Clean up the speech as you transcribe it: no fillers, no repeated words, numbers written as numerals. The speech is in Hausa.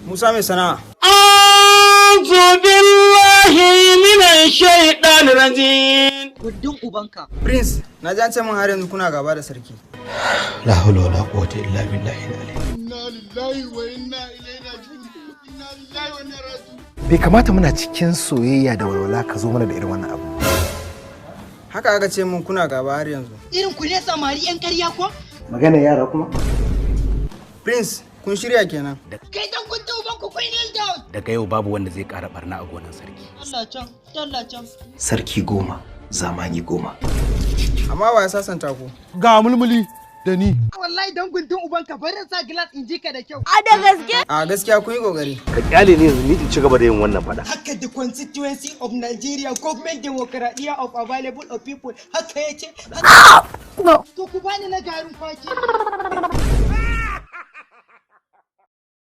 Musa mai sana'a. أعوذ بالله من الشيطان الرجيم. Gundun ubanka. Prince, na ji an ce min har yanzu kuna gaba da sarki. La hawla wala quwwata illa billahi al-ali. Inna lillahi wa inna ilaihi raji'un. Inna lillahi wa inna ilaihi raji'un. Bai kamata muna cikin soyayya da walwala ka zo mana da irin wannan abu. Haka aka ce min kuna gaba har yanzu. Irin ku ne samari yan ƙarya ko? Magana yara kuma. Prince, kun shirya kenan. Kai dan guntun ubanku, kun kneel down. Daga yau babu wanda zai ƙara barna a gonan sarki. Allah can, Allah can. Sarki 10, zamani 10. Amma wa ya sasanta ku? Ga mulmuli da ni. Wallahi dan guntun ubanka, bari sa glass in ji ka da kyau. A da gaske? A gaskiya kun yi kokari. Ka kyale ni yanzu ni in ci gaba da yin wannan fada. Haka the constituency of Nigeria, government democracy of available of people. Haka yace. To ku bani na garin kwaki.